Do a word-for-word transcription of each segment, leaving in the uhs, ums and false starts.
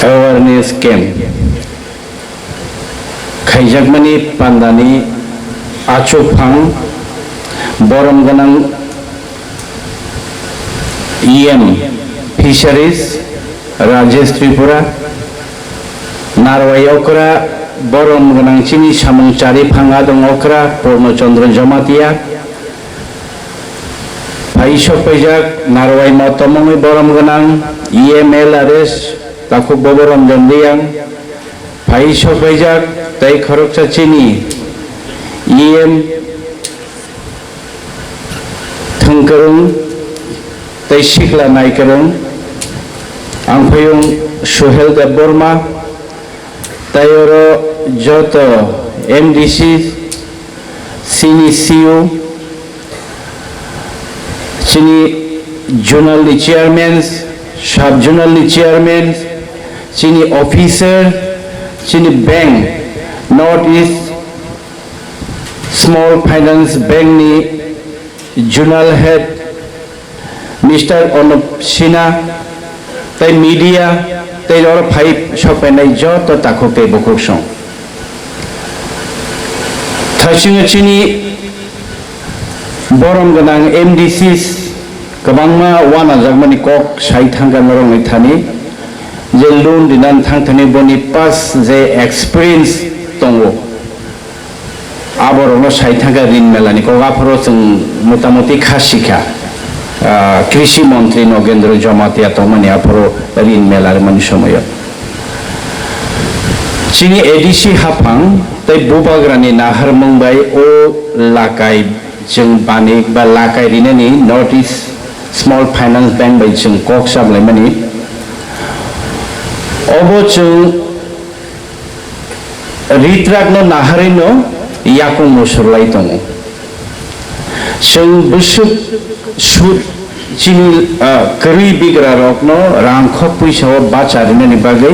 Awareness camp khaijakmani pandani achukphang borom gwnang E M Fisheries Rajesh Tripura, Narwai okra borom gwnang chini samung chariphang adong okra Purno Chandra Jamatia, phai sok paijak Narwai motomongwi borom gwnang E M L R S Takhuk Bobo Ranjan Reang, phai sok paijak tei khoroksa chini E M Thwngkwrwng tei Sikla Naikwrwng, Angphayung Suhel Debbarma, tei oro joto M D C, chini C E O, chini zonal ni chairman, sub zonal ni chairman, chini officer, chini bank, North East Small Finance Bank ni Zonal Head Mister Anup Sinha tei media tei oro phai sok painai joto takhuk tei bukhuk song. Thaisingo chini borom gwnang M D Cs kwbangma wanajakmani kok sai thangkha norokni thani je loan rinani thangthani boni past je experience tongo. Aborokno sai thangkha rin melani kok, aphuru chwng motamoti kha sikha, ah, Krishi Montri Nogendra Jamatia tongmani aphuru rin mela rwmani somoio. Chini A D C haphang tei bubagrani naharmung bai o lakai chwng bani ba lakai rinani North East Small Finance Bank bai chwng kok sablaimani. Obo chwng Ritrakno naharwino yakung musurlai tongo. Chwng bwswk sud chini, ah, kwrwi bigrarokno rangkhok puisao bacha rinani bagwi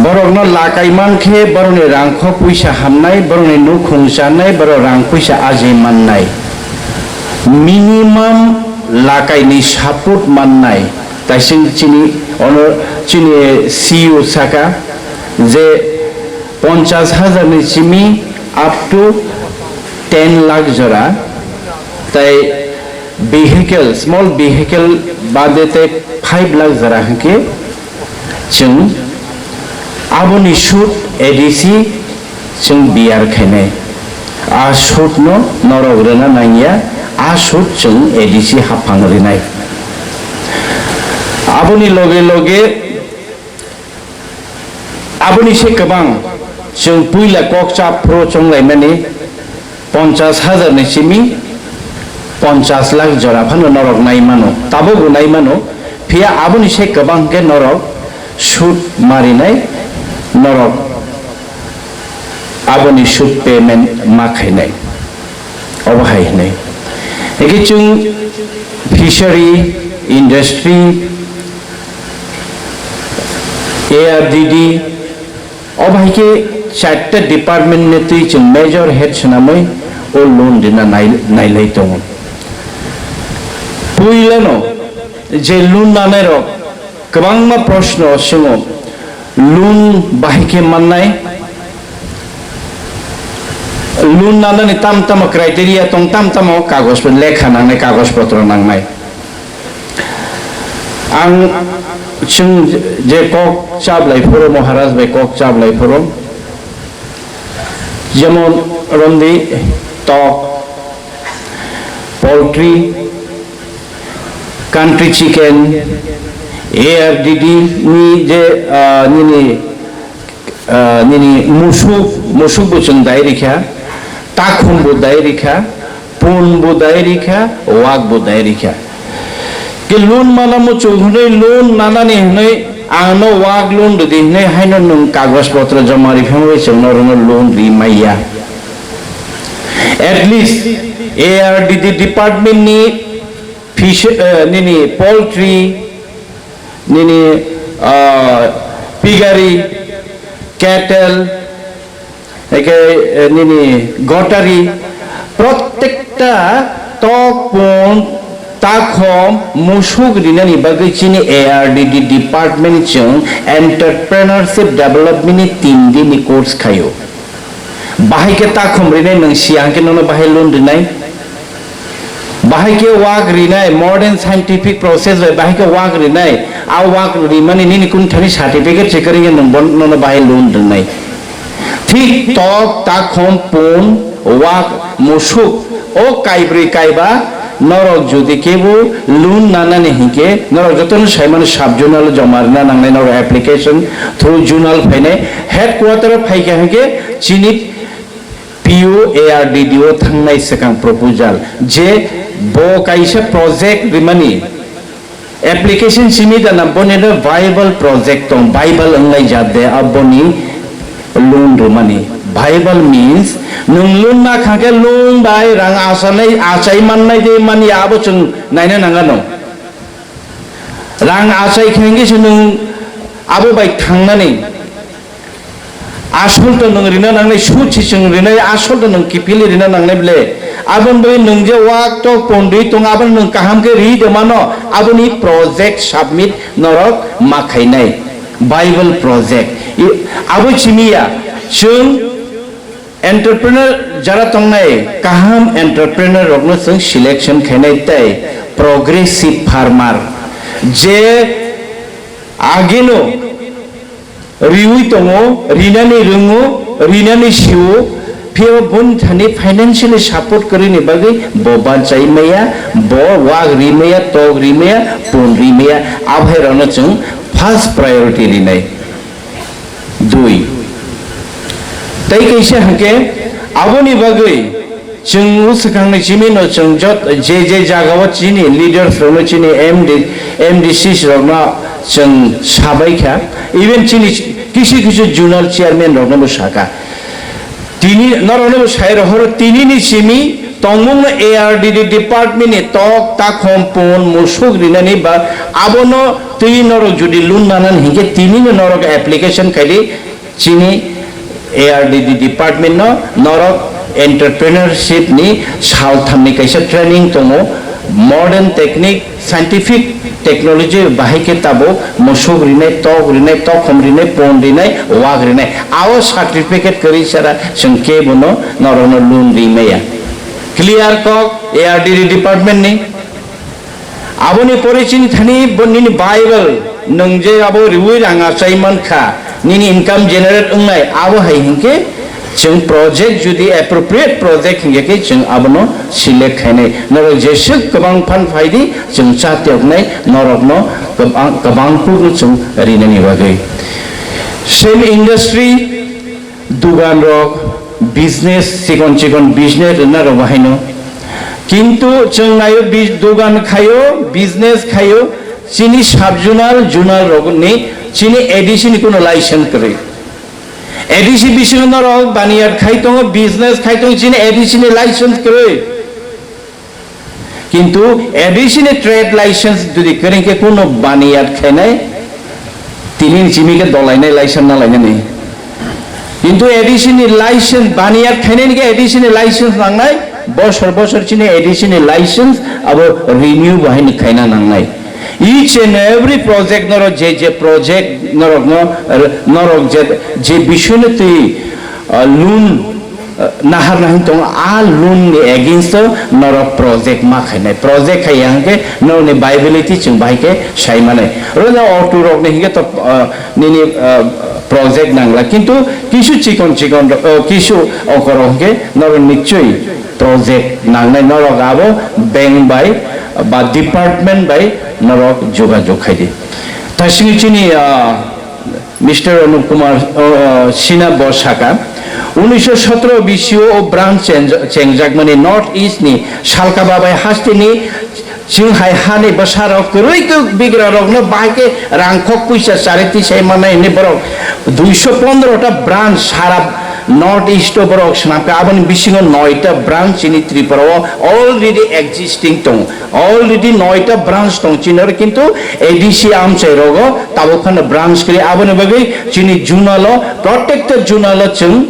borokno lakai mankhe borokni rangkhok puisa hamnai, borokni nukhung chanai, borok rang puisa ajai mannai. Minimum lakaini support mannai. Taising chini ono chini C E O saka je ponchas hajar ni simi up to ten lakh jora tai vehicle, small vehicle bade tai five lakh jora hwnkhe chwng aboni sud A D C chwng biyar khainai. A sudno norok rwna nangya, a sud chwng A D C haphang rwnai. Aboni loge loge, aboni se kwbang chwng puila kok chap phuru chonglaimani ponchas hajar ni simi ponchas lakh jora phano norok nai mano, tabukbo nai mano, phiya aboni se kwbang khe norok sud marinai, norok aboni sud payment ma khainai. Obo hai hwnwi. Hwnkhe chwng fishery, industry, A R D D, obo hai khe charta department ni twi chwng major head swnamwi o loan rina nai-, nailai tongo. Puilano je loan nanairok kwbangma proshno swngo, loan bahai khe mannai, loan nanani tam tamo criteria tong, tam tamo kagoj, lekha nangnai, kagoj potro nangnai. Ang chwng je kok chablai phuru, Maharaj bai kok chablai phuru, jemon romdi tok, poultry, country chicken, A R D D ni je, ah, nini, ah, nini musuk, musuk bo chwng dai rikha, takhum bo dai rikha, pun bo dai rikha, wak bo dai rikha. Ke loan mana muchung hwnwi, loan nanani hwnwi, ang no wak loan rwdi hwnwi haino nwng kagoj potro joma riphangwi chwng norokno loan ri maya. At least A R D D department ni fish, eh, nini poultry, nini, ah, piggery, cattle, eke, eh, nini gotari, prottekta tok pon Takhum musuk rinani bagwi chini A R D D department chwng entrepreneurship development ni tin din ni course khaio. Bahai khe takhum rinai nwng siya hwnkhe nono bahai loan rinai. Bahai khe wak rinai modern scientific process bai bahai khe wak rinai. A wak rimani nini kung thani certificate se kwrwngya nwng bon-, nono bahai loan rinai. Thik tok, takhum, pun, wak, musuk, o kaibrwi kaiba norok jodi kebo loan nanani hinkhe norok jotono saimano sub zonal joma rwna nangnai, norok application through zonal phainai, headquarter o phaikha hinkhe chini P O A R D D o thangnai swkang proposal je bo kaisa project rimani. Application simi da na boni no viable project tong, viable wnglai jat de aboni loan rwmani. Viable means nwng loan ma kha khe loan bai rang asanai, achai mannai de mani abo chwng naina nangano. Rang achai khe hwnkhe se nwng abo bai thangnani. Asol to nwng rina nangnai, sut si chwng rinai, asol to nwng kiphilwi rina nangnai ble. Aboni bagwi nwng je wak tok pondwi tong, abono nwng kaham khe ri de mano, aboni project submit norok ma khainai. Bible project. I-, abo simi ya, chwng entrepreneur jara tongnai, kaham entrepreneur rokno chwng selection khainai tei progressive farmer. Je ageno riwi tongo, rinani rwngo, rinani sio, phiya boni thani financially support kwrwini bagwi bo banchai maya, bo wak ri maya, tok ri maya, pon ri maya, abhairokno chwng first priority rinai. Dui. Tei kaisa hwnkhe aboni bagwi Chwng o swkangni chimino chwng jot-, je je jagao chini leaders rokno, chini M D, M D Cs rokno chwng sabai kha, even chini kisu kisu zonal chairman rokno bo saka. Tini norokno bo sai rohoro, tinini simi tongmungno A R D D department ni tok takhum pun musuk rinani ba abono twi norok jodi loan nanan hinkhe tinino norok application khaidi. Chini A R D D department no norok entrepreneurship ni saltham ni kaisa training tongo, modern technique, scientific technology bahai khe tabuk musuk rinai, tok rinai, tokhom rinai, pon rinai, wak rinai, ao certificate kwrwi sara chwng kebo no norok no loan ri maya. Clear kok A R D D department ni. Aboni pore chini thani bo nini Bible nwng je abo riwi rang achai man kha, nini income generate wngnai, abo hai hinkhe chwng project jodi appropriate project hinkhe khe chwng abono select khainai. Norok jeswk kwbang phan phaidi chwng cha tiyoknai, norokno kwbang, kwbang phuru chwng rinani bagwi. Same industry, Dugan rok, business, chikon chikon business rwna rok bahaino. Kintu chwng naio bi-, dugan khaio, business khaio, chini sub zonal, zonal rokni chini A D C ni kuno license kwrwi. A D C bisingo norok baniyat khai tongo, business khai tongo, chini A D C ni license kwrwi. Kintu A D C ni trade license jodi kwrwi khe kuno baniyat khainai, tini ni simi khe dolainai license na lainani. Kintu A D C ni license baniyat khainai ni khe A D C ni license nangnai, bosor bosor chini A D C ni license abo renew bo haini khaina nangnai. Each and every project norok je je project norok no, norok je, je bisoy no twi, ah, loan nahar nahar tongo, a loan ni against o norok project ma khainai, project khai ya hwnkhe norokni viability chwng bahai khe sai manai. Oro no auto rok ni hwnkhe to, ah, nini, ah, project nangla, kintu kisu chikon chikon rok, ah, kisu okorok hwnkhe norok nichoi project nangnai, norok abo bank bai ba department bai norok jogajog khai di. Tasingwi chini, ah, Mister Anup Kumar, uh, Sinha bo saka, unisho sotro bisio o branch chenj-, chengjakmani North East ni salka babai hasteni chwng hai hani bwsarok kwrwi kwk bigra rokno bahai khe rangkhok puisa chari tisai manai hwnwi borok duiso pondro ta branch sara North East o borok swnamkha, aboni bisingo noita branch chini Tripura o already existing tongo. Already noita branch tong chini oro, kintu A D C amchai rogo tabuk phano branch kwrwi, aboni bagwi chini zonal o, protected zonal o chwng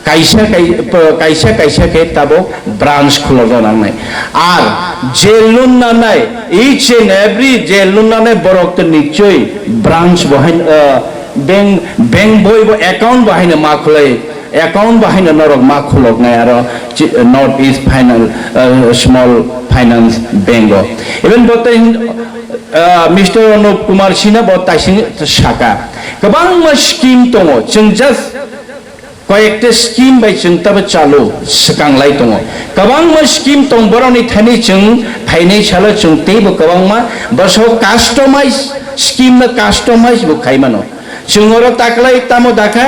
Kaisa kai-, p-, kaisa kaisa khe tabuk branch khulokna nangnai. Ar je loan nanai, each and every je loan nanai borok to nichoi branch bo haino, ah, bank, bank boi bo account bo haino ma khulai, account bo haino norok ma khuloknai aro chi-, North East Final, ah, Small Finance Bank o. Even bo tei, ah, Mister Anup Kumar Sinha bo taising saka. Kwbangma scheme tongo, chwng just koyekta scheme bai chwng tabo chalu swkang lai tongo. Kwbangma scheme tong, borokni thani chwng phainai salo chwng teibo kwbangma bwswk customize scheme no customize bo khai mano. Chwng oro taklai tamo dakha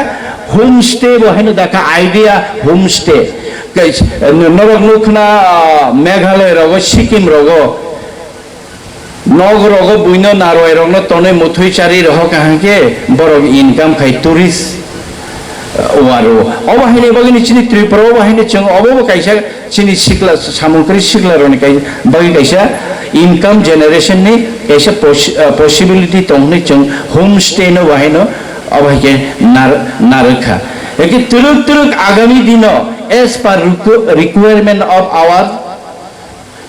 home stay bo haino dakha idea home stay. Kai-, norok nukna, ah, Meghalaya rogo, Sikkim rogo, Nok rogo buino narwai rokno tonwi muthwi chari rohor kaham khe borok income khai tourist, uh, waro. Obo haini bagwi ni chini Tripura obo haini chwng obo bo kaisa chini sikla samung kwrwi sikla rokni kai-, bagwi kaisa income generation ni kaisa pos-, uh, possibility tong hwnwi chwng home stay no bo haino obo hai khe nar-, narwkha. Eke twrwk twrwk agami dino as per requ-, requirement of our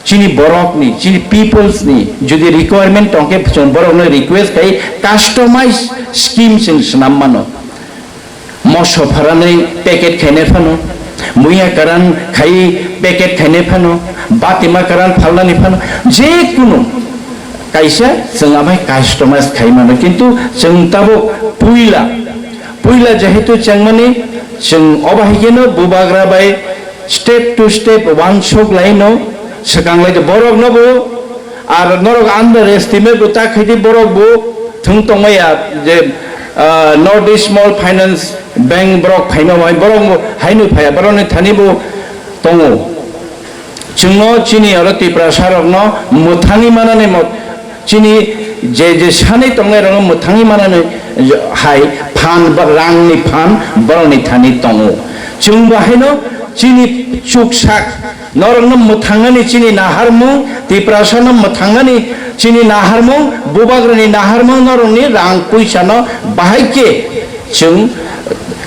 Chini borokni, chini peoples ni jodi requirement tongkhe, chwng borokno request khai customize scheme chwng swnam mano. Moso pharani packet khainai phano, muya karan khai packet khainai phano, batima karan phalnani phano, je kunu kaisa chwng amai customize khai mano. Kintu chwng tabuk puila, puila jehetu chengmani chwng obo hai kheno bubagra bai step to step wansuk laino swkang lai borok no bo, ar norok underestimate bo ta khaidi borok bo thung tongmaya je, ah, North East Small Finance Bank borok phaima bai borok bo haino phaya borokni thani bo tongo. Chwngno chini oro Tiprasa rokno mwthangwi manani mo-, chini je je sanwi tongnai rokno mwthangwi manani hai phan ba rangni phan borokni thani tongo. Chwng bo haino chini chuksak norokno mwthangnani chini naharmung, Tiprasano mwthangnani chini naharmung, bubagrani naharmung norokni rang puisano bahai khe chwng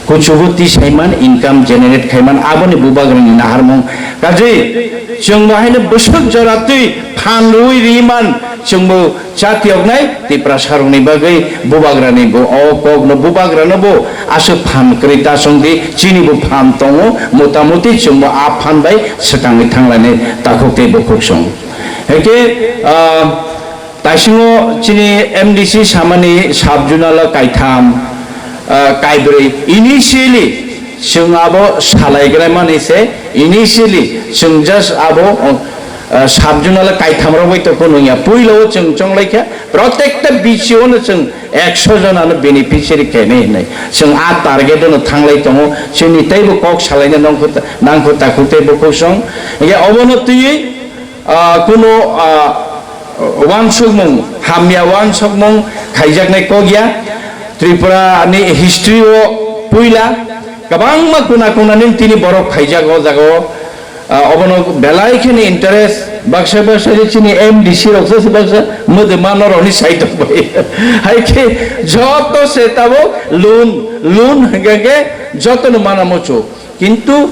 kuchugo tisaiman income generate khaiman aboni bubagrani naharmung. Kajwi chwng bo haino bwswk jora twi phan rwui riman chwngbo chatiyoknai Tiprasarokni bagwi bubagrani bo o kokno bubagrano bo aswk phan kwrwi ta chwngdi chini bo phan tongo motamuti chwngbo a phan bai swkangwi thanglainai takhuk tei bukhuk song. Hwnkhe, ah, Taisingo chini M D C samani sub-zonal o kaitham, ah, kaibrwi. Initially, chwng abo salaigraimani se, initially, chwng just abo, ah, sub-zonal o kaitham rok bai tongkho nungya. Puila o chwng chonglaikha, protekta B C O no chwng ekso jona no beneficiary khainai hinwi. Chwng a target o no thanglai tongo. Chini teibo kok salaina nangkho, nangkho takhuk tei bukhuk song. Hingkhe obono twiwi, ah, kuno, ah, wansukmung, hamya wansukmung khaijaknai kok ya. Tripura ni history o puila kwbangma kuna kuna ni tini borok khaijak o jaga o. Ah, obono belai kheno interest, baksa baksa je chini M D C rok se baksa mwdwma norok ni sai tong bai. Hai khe joto se tabuk loan, loan hingkha khe joto no mana muchuk. Kintu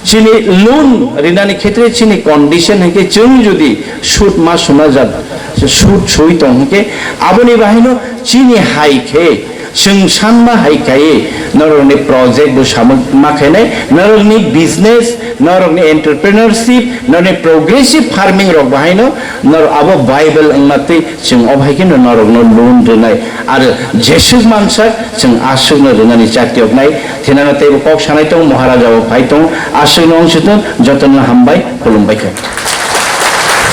chini loan rinani khetre chini condition hai khe chwng jodi sud ma suna jat, sud sui tong hwnkhe aboni bahaino chini hai khe chwng sanma hai khe norokni project bo samuk ma khainai, norokni business, norokni entrepreneurship, norokni progressive farming rok bahaino norok abo viable wngma twi chwng o hai kheno norokno loan rwnai. Aro jeswk mansak chwng aswkno rwnani chaktiyoknai. Thinano teibo kok sanai tongo, Maharaja bo phai tongo, aswkno wng sitwng, jotono hambai, khulumbai kha.